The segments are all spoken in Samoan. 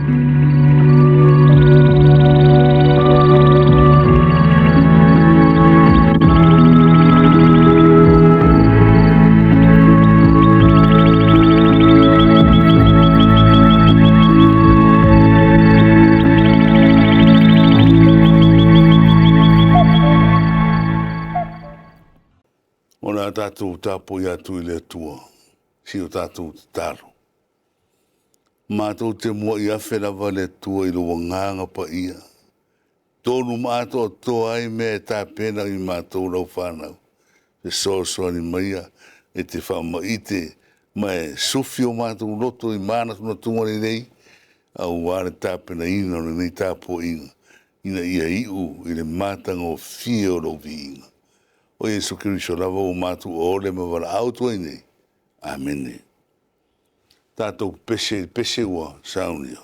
O le a tatou tapuai atu i le Atua i si o tatou tatalo. Matou te muai afe lava le Atua i lou Agaga Paia, tonu ma atoatoa ai mea e tapena i matou lau fanau. Fesoasoani maia e te faamaite ma e sufi o matou loto i manatunatuga lelei aua le tapenaina o lenei tapuaiga ina ia iu i le matagofie o lou Viiga. O Iesu Keriso lava ua matou oole ma valaau atu ai nei, Amene. Tatou pepese i le pese ua saunia.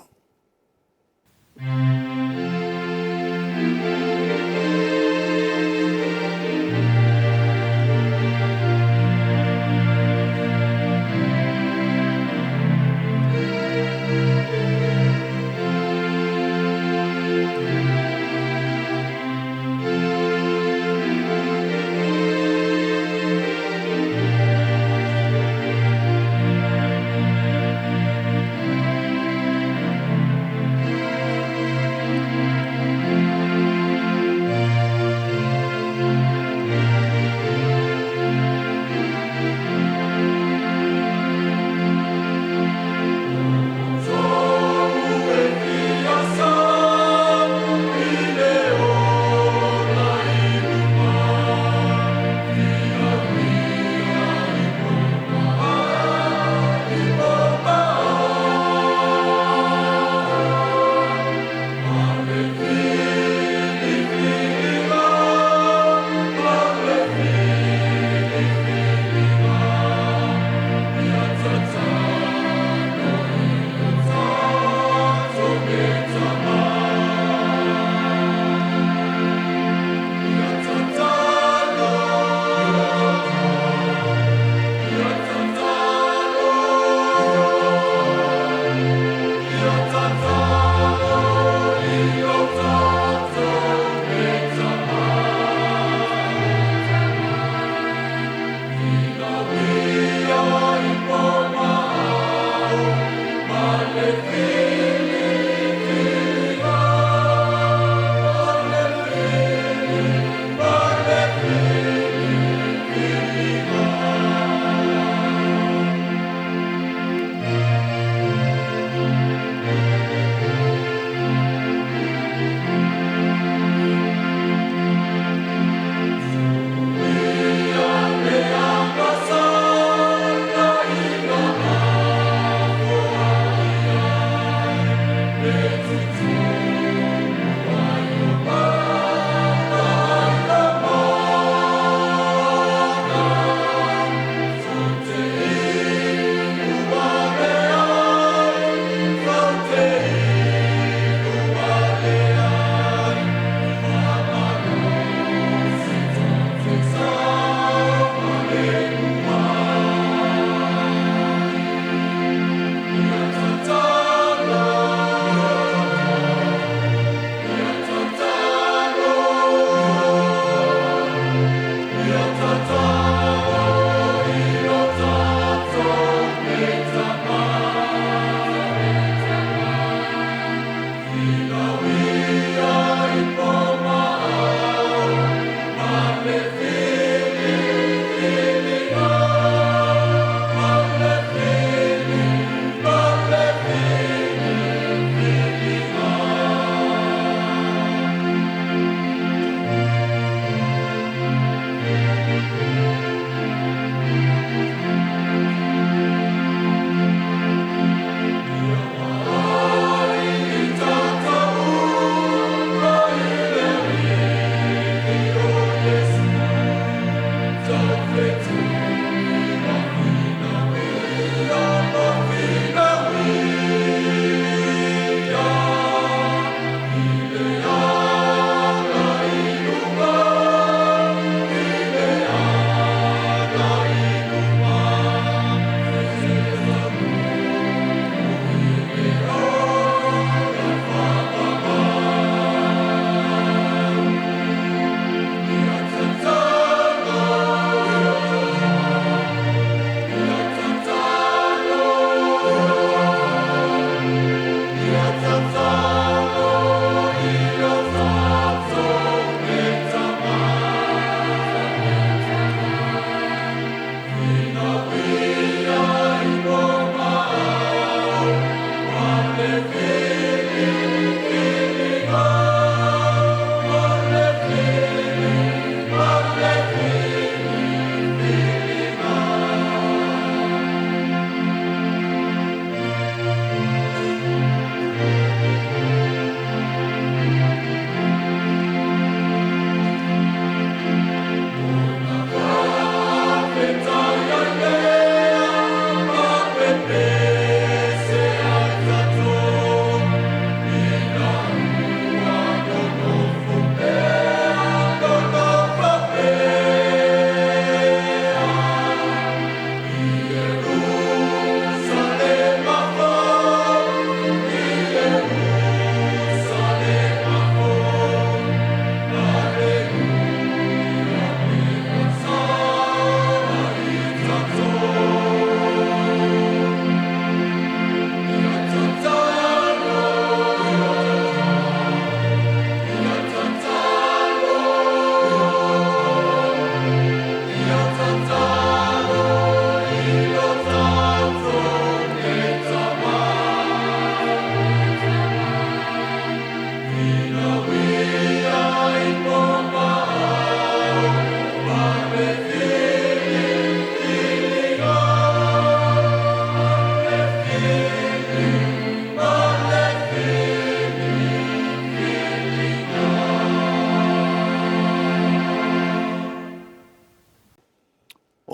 E fia sa i le ola i luma, Fiafia i po Ma le filifiliga, ma le filifiliga, Ia tatalo i o tatou tama. Ia tatalo, ia tatalo, ia tatalo i o tatou tama. Finauia i po ma ao, ma le filifiliga, ma le fili, ma le filifiliga. Soia le agasa na ina afoai ai, le tutumu ai o mana ai na mana. Faute i ua le ai, faute i ua le ai, Faamalosi tatou sa ma le uai. Ia tatalo,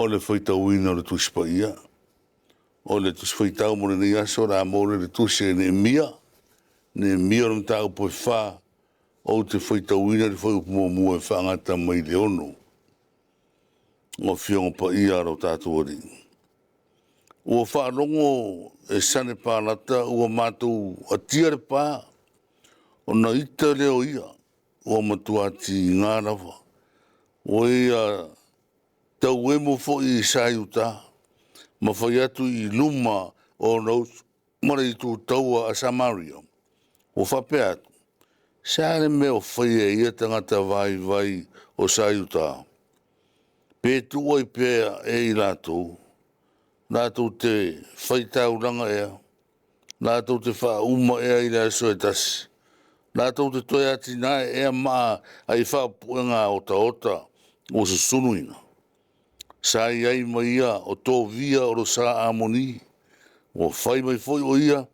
O le faitauina o le Tusi Paia. O le Tusi Faitau mo lenei aso o le a maua lea i le Tusi a Neemia, Neemia o le mataupu e 4, ou te faitauina le fuaiupu 1 e faagata mai le 6. O Afioga Paia a lo tatou Alii. Ua faalogo e Sanepalata ua matou atia le pa, ona ita lea o ia, ua matua tiga lava. Ua ia tauemo foi sa Iuta ma fai atu i luma o ona uso ma le itutaua a Samaria, ua faapea atu, “Se a le mea o faia e ia tagata vaivai o sa Iuta? Pe tuu ai pea e i latou? Latou te faitaulaga ea? Latou te faauma ea i le aso e tasi? Latou te toe atinae ea maa ai faapupuega otaota ua susunuina?” Sa i ai ma ia o Tovia o lo sa Amoni, ua fai mai foi o ia,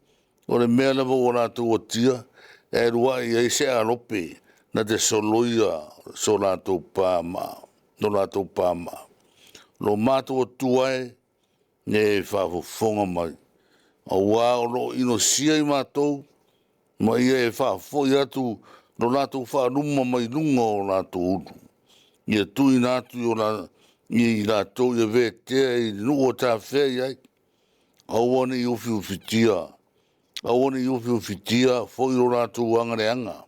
o le mea lava ua latou atia, e alu ae i ai se alope na te soloia so latou pamaa. Lo matou Atua e, ia e faafofoga mai, aua o lo o inosia i matou, ma ia e faafoi atu lo latou faaluma mai luga o latou ulu. Ia tuuina atu i latou e avea i le nuu e tafea i ai. Aua ne i ufiufitia, aua ne i ufiufitia foi lo latou agaleaga,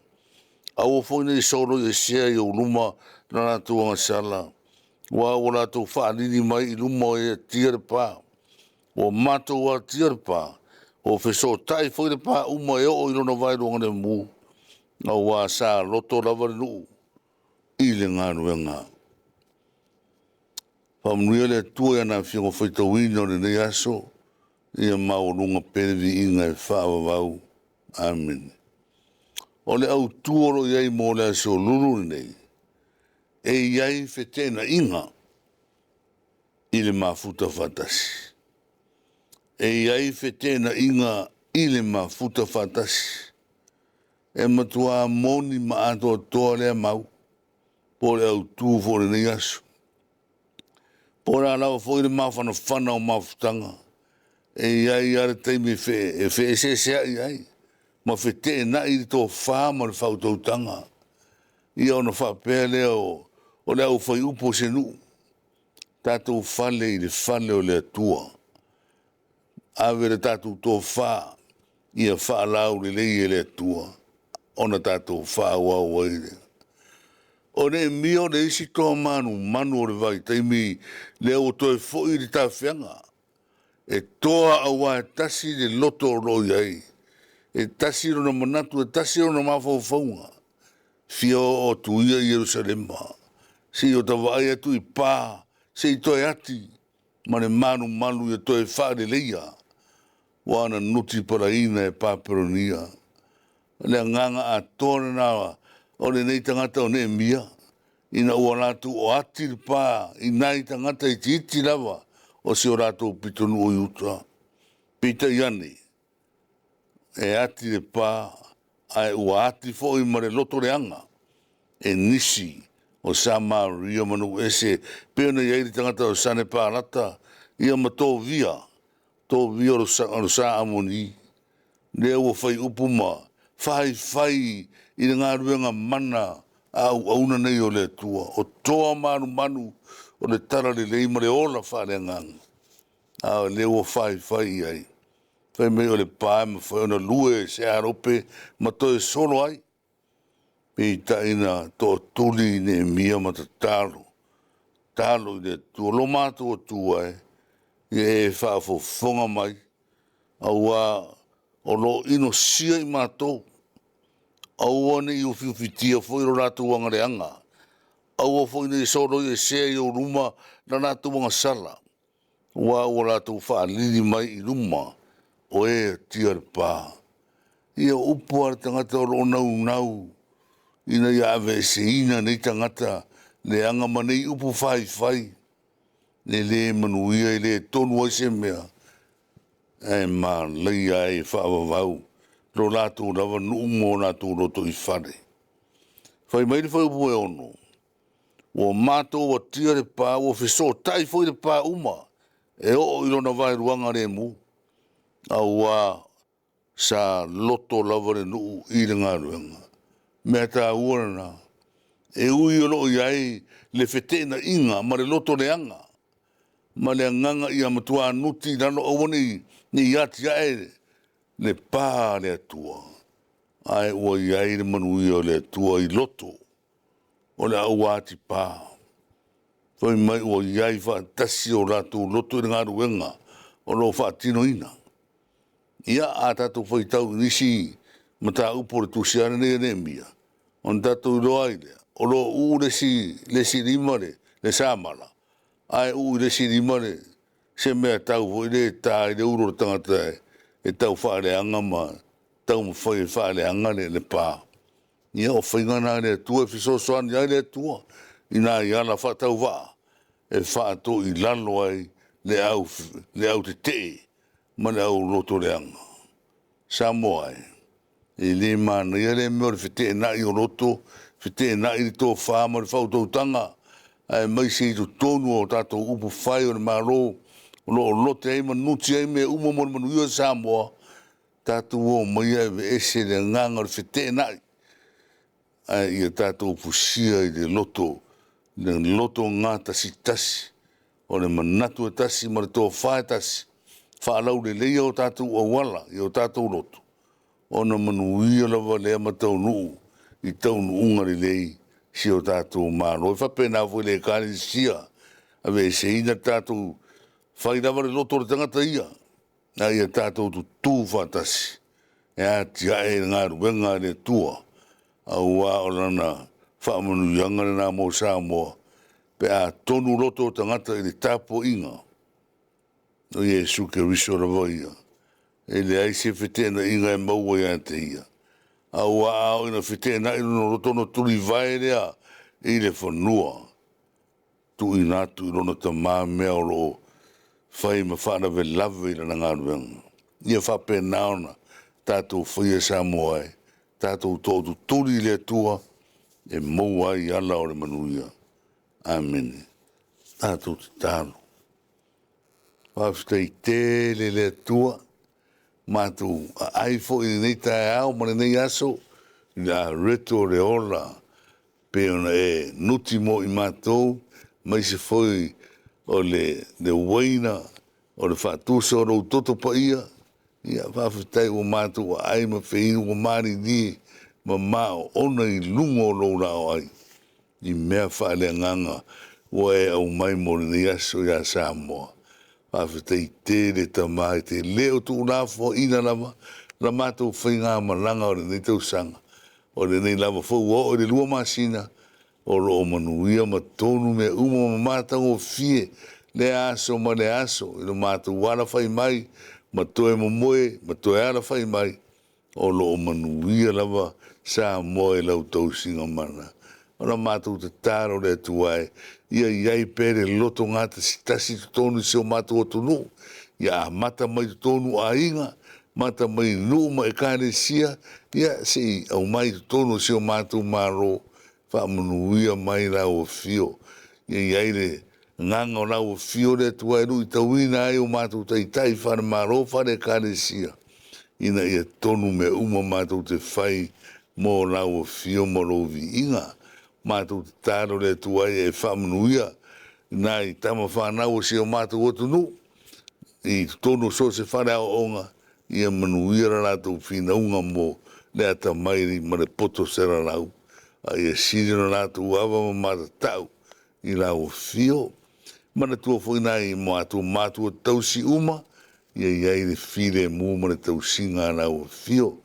aua foi ne i soloiesea i ou luma la latou agasala, aua ua latou faalili mai i luma o e atia le pa. Ua matou atia le pa, ua fesootai foi le pa uma e oo i lona vaeluagalemu, aua sa loto lava le nuu i le galuega. Faamanuia le Atua i ana Afioga faitauina o lenei aso, ia maualuga pea le viiga e faavavau. Amene. O le autu o lo o i ai mo le Aso Lulu lenei, e i ai feteenaiga i le mafuta faatasi. E i ai feteenaiga i le mafuta faatasi. E matua moni ma atoatoa lea mau, po o le autu foi o lenei aso. Po o le a lava foi le mafanafana o mafutaga, e i ai lava le taimi e feeseeseai ai ma feteenai le tofa ma le faautautaga. Ia ona faapea lea o le aufaiupu a se nuu, tatou fale i le fale o le Atua, ave le tatou tofa ia faalaulelei e le Atua ona tatou faaauau ai lea. O Neemia o le isi toa manumanu o le vaitaimi lea ua toe foi le tafeaga, e toa aua e tasi le loto o lo o i ai, e tasi lona manatu, e tasi lona mafaufauga, e fia oo atu ia i Ierusalema se i ota vaai atu i pa se i toe ati ma le malumalu ia toe faaleleia, ua na nutipalaina e Papelonia. O le agaga atoa lena o lenei tagata o Neemia, ina ua latou o ati le pa i nai tagata itiiti lava o si o latou pitonuu o Iuta. Peitai ane, e ati le pa ae ua ati foi ma le loto leaga e nisi o Samaria ma nuu ese, pei ona i ai le tagata o Sanepalata ia ma Tovia, Tovia o le sa Amoni, lea ua fai upu ma faifai i le galuega mana a auauna nei o le Atua, o toa manumanu o le talalelei ma le ola faaleagaga, a o lea ua faifai i ai, fai mai o le pa e mafai ona lue e se alope ma toe solo ai. Peitai na tootuli Neemia ma tatalo, tatalo i le Atua, “Lo matou Atua e, ia e faafofoga mai, aua o lo o inosia i matou, aua ne i ufiufitia foi lo latou agaleaga, aua foi ne i soloiesea i ou luma la latou agasala, aua ua latou faalili mai i luma o e atia le pa.” Ia, o upu a le tagata o lo o naunau ina ia aveeseina nei tagata leaga ma nei upu faifai, e le manuia e le tonu ai se mea, ae malaia ai e faavavau lo latou lava nuu ma o latou lotoifale. Fai mai le fuaiupu e 6, Ua matou atia le pa ua fesootai foi le pa uma e oo i lona vaeluaga lemu, auā sa loto lava le nuu i le galuega. Mea taua lena, e ui o lo o i ai le feteenaiga ma le loto leaga ma le agaga ia matua nuti i lalo aua ne i atiae le pa a le Atua, ae ua i ai le manuia o le Atua i loto o le au atipa. Fai mai ua i ai faatasi o latou loto i le galuega o lo o faatinoina. Ia, a tatou faitau i nisi mataupu o le tusi lava lenei a Neemia, ona tatou iloa ai lea, o lo o uu le isi lima le samala, ae uu i le isi lima se mea tau foi lea e ta ai le ulu o le tagata e tau faaleaga ma taumafai e faaleaga le pa. Ia o faiga na a le Atua e fesoasoani ai le Atua i nai ala faatauvaa e faatoilalo ai le autetee ma le aulotoleaga. Samoa e, e le manaia lea mea o le feteenai o loto, feteenai le tofa ma le faautautaga, aemaise i totonu o tatou upufai o le Malo o lo o lote ai ma nuti ai mea uma mo le manuia o Samoa, tatou omai e aveese le agaga o le feteenai, ae ia tatou fusia i le loto, le loto gatasitasi, o le manatu e tasi ma le tofa e tasi, faalauleleia o tatou auala i o tatou loto, ona manuia lava lea ma taunuu i taunuuga lelei si o tatou Malo. E faapena foi i le Ekalesia, aveeseina le tatou fai lava le loto o le tagata ia, ae ia tatou tutu faatasi e atiae le galuega a le Atua, aua o lana faamanuiaga lena mo Samoa pe a tonu loto o tagata i le tapuaiga o Iesu Keriso lava ia. E leai se feteenaiga e maua ia te Ia, aua a oo ina feteenai lona loto ona tulivae lea i le fanua, tuuina atu i lona Tama mea o lo o fai ma faalavelave i lana galuega. Ia faapena ona tatou faia Samoa e, tatou tootutuli i le Atua e maua ai ala o le manuia. Amene. Tatou tatalo. Faafetai tele le Atua, matou aai foi i lenei taeao ma lenei aso i le areto o le ola pei ona e nuti mo i matou, aemaise foi o le uaina o le faatusa o lou toto paia. Ia faafetai ua matou aai ma feinu ua malilie ma maoona i luga o lou laoai i mea faaleagaga ua e aumai mo lenei aso ia Samoa. Faafetai tele Tama e te le o tuulafoaiina lava la matou faigamalaga o lenei tausaga. O lenei lava foi ua oo i le 2 masina o lo o manuia ma tonu mea uma ma matagofie lea aso ma lea aso i lo matou alafai mai ma toe momoe ma toe alafai mai, o lo o manuia lava Samoa i lau tausiga mana. O la matou tatalo le Atua e, ia i ai pea le loto gatasitasi i totonu o si o matou atunuu, ia amata mai totonu o aiga, amata mai i nuu ma ekalesia, ia se i aumai i totonu o si o matou Malo, faamanuia mai lau afio. Ia i ai le agaga o lau afio le Atua e luitauina ai o matou taitai faale-Malo, faale-Ekalesia, ina ia tonu mea uma matou te fai mo lau afio ma lou viiga. Matou tatalo le Atua ia e faamanuia i nai tama fanau o si o matou atunuu i totonu o so o se faleaoaoga, ia manuia le latou finauga mo le atamai ma le poto selalau, a ia sili ona latou ava ma matatau i lau afio. Manatua foi nai matou matua tausi uma, ia i ai le filemu ma le tausiga a lau afio.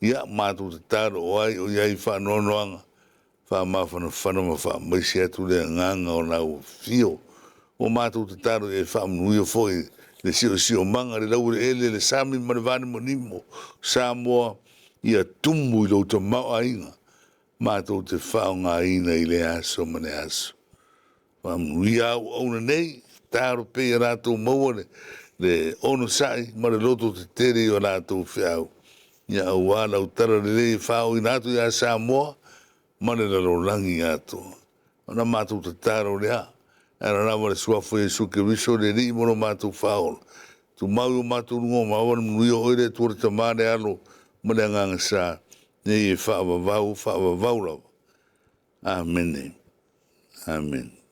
Ia matou tatalo o ai o i ai faanoanoaga, faamafanafana ma faamaise atu le agaga o lau afio. Ua matou tatalo ia e faamanuia foi le siosiomaga, le laueleele, le sami ma le vanimonimo o Samoa, ia tumu i lou tamaoaiga matou te faaaogaina i lea aso ma lea aso. Faamanuia auauna nei, tatalo pea ia latou maua le onosai ma le loto tetele i o latou feau, ia aua lau talalelei e faaooina atu ia Samoa ma le lalolagi atoa. O na matou tatalo lea, e ala lava i le Suafa o Iesu Keriso le Alii ma lo matou Faaola, tumau i o matou luga ma maua le manuia o Oe le Atua le Tama le Alo ma le Agaga Sa, nei e faavavau faavavau lava. Amene. Amene.